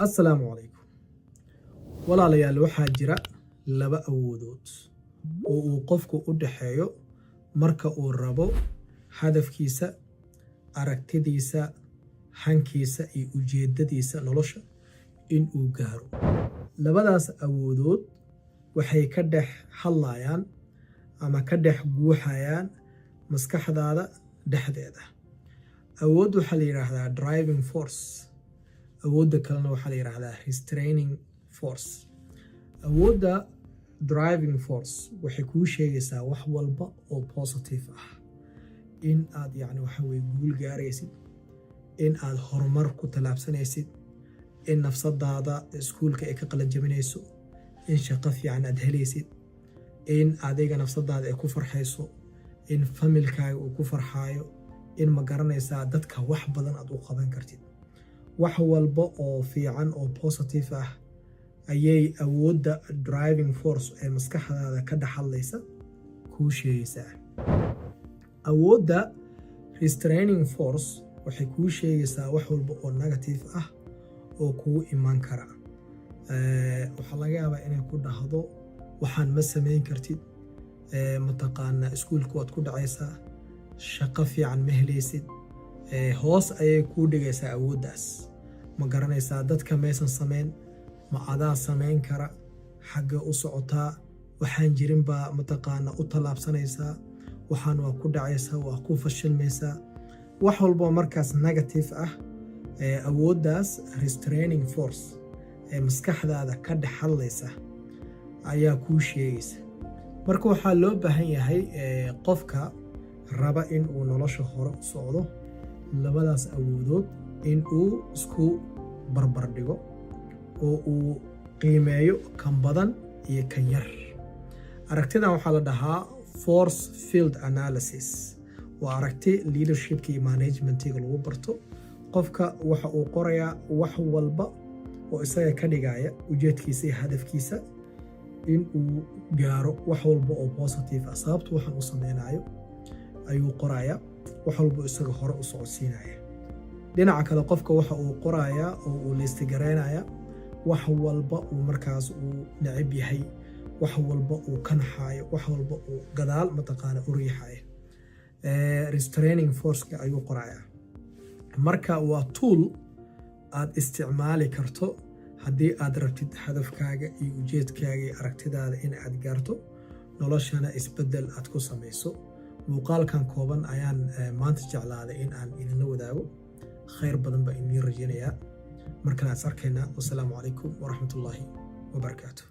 Assalaamu calaykum, walaalayaal. Waxaa jira laba awoodood oo uu qofku u dhexeeyo marka uu rabo hadafkiisa, aragtidiisa, hankiisa iyo ujeeddadiisa nolosha in uu gaaro. Labadaas awoodood waxay ka dhex hadlayaan ama ka dhex guuxayaan maskaxdaada dhexdeeda. Awood waxaa la yidhaahdaa driving force, awoodda kalena waxaa la yidhaahdaa restraining force. Awoodda driving force waxay kuu sheegaysaa wax walba oo positive ah, in aad yacni waxa weye guul gaaraysid, in aad horumar ku tallaabsanaysid, in nafsadaada iskuulka ay ka qalanjabinayso, in shaqo fiican aad helaysid, in adiga nafsadaada ay ku farxayso, in familkaaga uu ku farxaayo, in, ma garanaysaa, dadka wax badan aad u qaban kartid. Wax walba oo fiican oo positive ah ayay awoodda driving force ee maskaxdaada ka dhex hadlaysa kuu sheegaysaa. Awoodda restraining force waxay kuu sheegaysaa wax walba oo negative ah oo kugu iman kara. Waxaa laga yaabaa inay ku dhahdo: "Waxaan ma samayn kartid, mataqaanaa, iskuulka waad ku dhacaysaa, shaqo fiican ma helaysid." Hoos ayay kuu dhigaysaa awooddaas. Ma garanaysaa, dadka maysan samayn, ma adaa samayn kara? Xagga u socotaa, waxaan jirin baa, mataqaana, u tallaabsanaysaa, waxaan waa ku dhacaysaa, waa ku fashilmaysaa. Wax walboo markaas negative ah awooddaas restraining force ee maskaxdaada ka dhex hadlaysa ayaa kuu sheegaysa. Marka waxaa loo baahan yahay qofka raba in uu nolosha hore u socdo labadaas awoodood in uu isku barbar dhigo oo uu qiimeeyo kan badan iyo kan yar. Aragtidan waxaa la dhahaa force field analysis. Waa aragti leadershipka iyo managementiga lagu barto. Qofka waxa uu qorayaa wax walba oo isaga ka dhigaya ujeedkiisa iyo hadafkiisa in uu gaaro, wax walba oo positive ah, sababtu waxaan u sameynayo ayuu qorayaa, wax walba isaga hore u socodsiinaya. Dhinaca kale, qofka waxa uu qorayaa oo uu list garaynaya wax walba uu markaas uu necib yahay, wax walba uu ka naxaayo, wax walba uu gadaal, mataqaana, u riixayo. Restraining forceka ayuu qorayaa. Marka waa tool aad isticmaali karto haddii aad rabtid hadafkaaga iyo ujeedkaaga iyo aragtidaada in aad gaarto, noloshana isbedel aad ku samayso. Muuqaalkan kooban ayaan maanta jeclaaday in aan idinla wadaago. Khayr badan baa idiin rajeynayaa. Markale is arkaynaa. Wasalaamu calaykum waraxmatullaahi wabarakaatu.